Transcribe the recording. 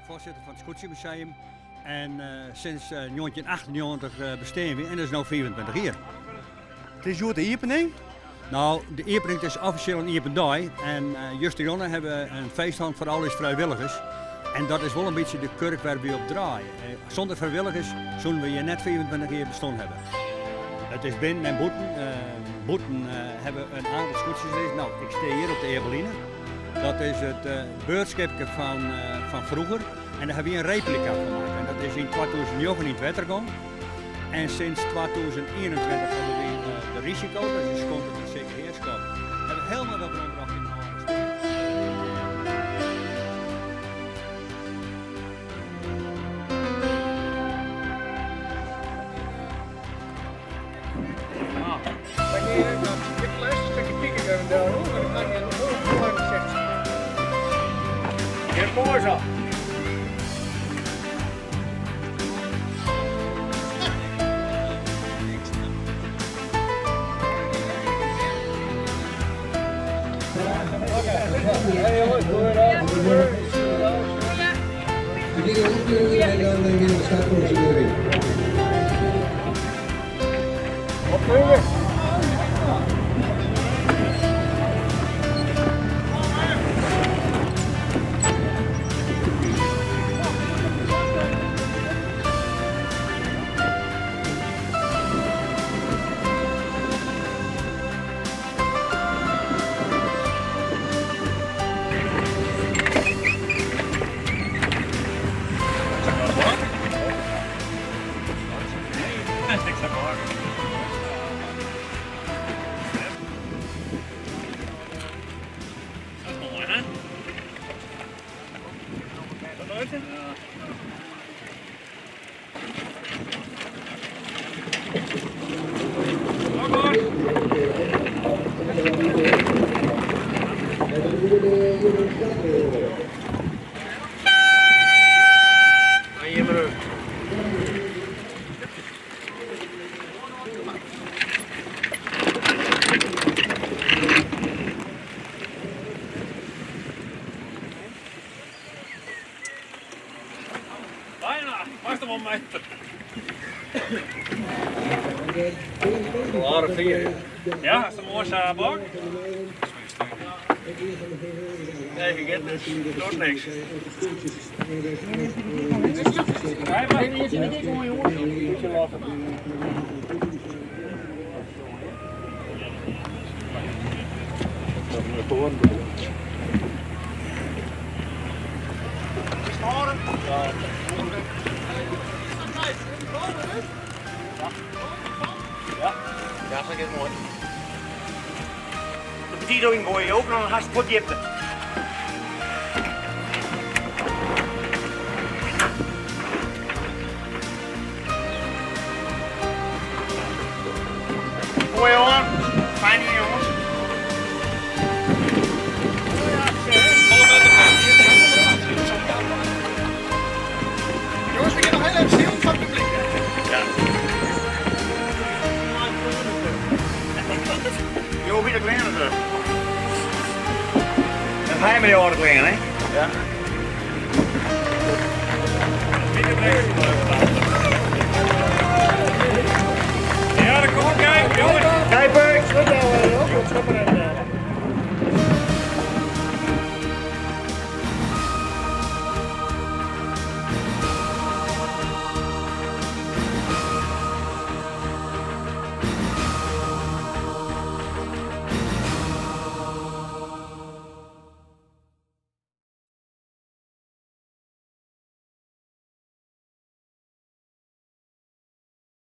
foarsitter fan it Skûtsjemuseum en sinds 1998 bestean wy en dat is no 25 jier. It is hjoed de iepening? No, de iepening is offisjeel in iepen dei en justerjûn hawwe we in feest hân foar al ús frijwilligers en dat is wol in bytsje de kurk wêr't wy op draaie. Sûnder frijwilligers soenen we hjir net 25 jier bestân hawwe. It is binnen en bûten. Bûten hawwe we in oantal skûtsjes lizzen. No, ik stean hjir op de Ebeline. Dat is it beurtskipke fan froeger en dêr hawwe wy in replika fan makke. En dat is yn 2009 yn it wetter gong. En sinds 2021 hawwe wy de Risico, dat is in skonk fan Sikke Heerschop, hawwe we helemaal wer werombrocht yn de âlde steat.